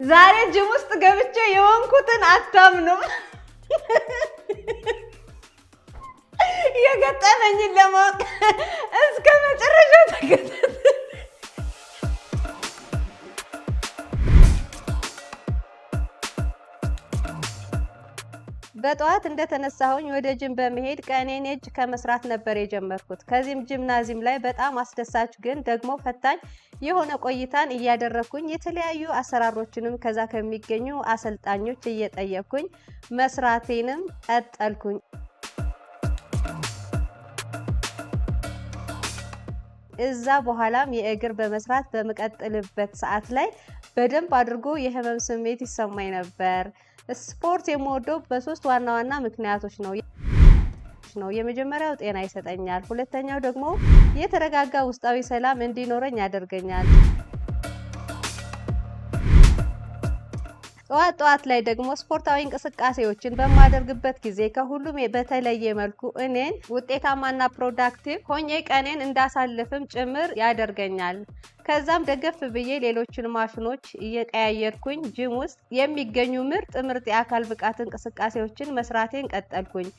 ዛሬ ጅም ውስጥ ገብቼ የሆንኩትን አታምኑም። የገጠመኝን ለማወቅ እስከ መጨረሻው ተከታተሉ። በጠዋት እንደተነሳሁኝ ወደ ጅም በመሄድ ቀኔን የእጅ ከመስራት ነበር የጀመርኩት። ከዚህም ጂምናዚየም ላይ በጣም አስደሳች ግን ደግሞ ፈታኝ የሆነ ቆይታን እያደረግኩኝ፣ የተለያዩ አሰራሮችንም ከዛ ከሚገኙ አሰልጣኞች እየጠየቅኩኝ መስራቴንም ቀጠልኩኝ። እዛ በኋላም የእግር በመስራት በምቀጥልበት ሰዓት ላይ በደንብ አድርጎ የህመም ስሜት ይሰማኝ ነበር። ስፖርት የምወደው በሶስት ዋና ዋና ምክንያቶች ነው። የመጀመሪያው ጤና ይሰጠኛል። ሁለተኛው ደግሞ የተረጋጋ ውስጣዊ ሰላም እንዲኖረኝ ያደርገኛል። ጠዋት ጠዋት ላይ ደግሞ ስፖርታዊ እንቅስቃሴዎችን በማደርግበት ጊዜ ከሁሉም በተለየ መልኩ እኔን ውጤታማና productive ሆኜ ቀኔን እንዳሳልፍም ጭምር ያደርገኛል። ከዛም ደገፍ ብዬ ሌሎችን ማሽኖች እየቀያየርኩኝ ጅም ውስጥ የሚገኙ ምርጥ ምርጥ የአካል ብቃት እንቅስቃሴዎችን መስራቴን ቀጠልኩኝ።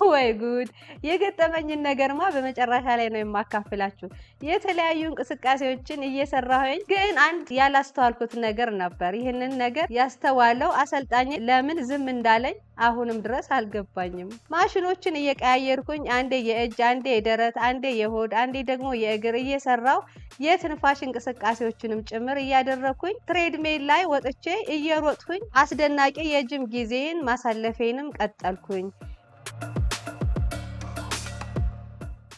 ወይ ጉድ! የገጠመኝን ነገርማ በመጨረሻ ላይ ነው የማካፍላችሁ። የተለያዩ እንቅስቃሴዎችን እየሰራሁኝ ግን አንድ ያላስተዋልኩት ነገር ነበር። ይህንን ነገር ያስተዋለው አሰልጣኝ ለምን ዝም እንዳለኝ አሁንም ድረስ አልገባኝም። ማሽኖችን እየቀያየርኩኝ አንዴ የእጅ፣ አንዴ የደረት፣ አንዴ የሆድ፣ አንዴ ደግሞ የእግር እየሰራው፣ የትንፋሽ እንቅስቃሴዎችንም ጭምር እያደረግኩኝ፣ treadmill ላይ ወጥቼ እየሮጥኩኝ አስደናቂ የጅም ጊዜን ማሳለፌንም ቀጠልኩኝ።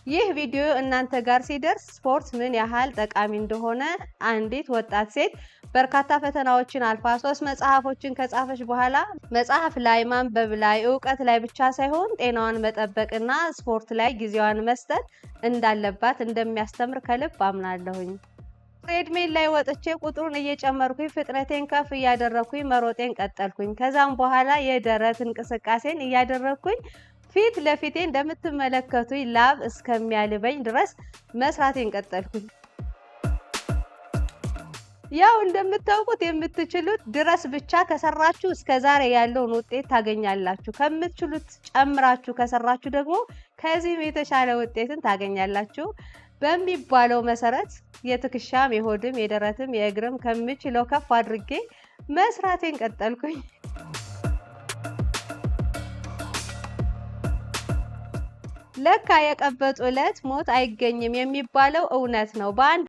ይህ ቪዲዮ እናንተ ጋር ሲደርስ ስፖርት ምን ያህል ጠቃሚ እንደሆነ፣ አንዲት ወጣት ሴት በርካታ ፈተናዎችን አልፋ ሶስት መጽሐፎችን ከጻፈች በኋላ መጽሐፍ ላይ፣ ማንበብ ላይ፣ እውቀት ላይ ብቻ ሳይሆን ጤናዋን መጠበቅና ስፖርት ላይ ጊዜዋን መስጠት እንዳለባት እንደሚያስተምር ከልብ አምናለሁኝ። Treadmill ላይ ወጥቼ ቁጥሩን እየጨመርኩኝ፣ ፍጥነቴን ከፍ እያደረግኩኝ መሮጤን ቀጠልኩኝ። ከዛም በኋላ የደረት እንቅስቃሴን እያደረግኩኝ ፊት ለፊቴ እንደምትመለከቱኝ ላብ እስከሚያልበኝ ድረስ መስራቴን ቀጠልኩኝ። ያው እንደምታውቁት የምትችሉት ድረስ ብቻ ከሰራችሁ እስከ ዛሬ ያለውን ውጤት ታገኛላችሁ። ከምትችሉት ጨምራችሁ ከሰራችሁ ደግሞ ከዚህም የተሻለ ውጤትን ታገኛላችሁ በሚባለው መሰረት የትከሻም፣ የሆድም፣ የደረትም፣ የእግርም ከምችለው ከፍ አድርጌ መስራቴን ቀጠልኩኝ። ለካ የቀበጡ ዕለት ሞት አይገኝም የሚባለው እውነት ነው። በአንድ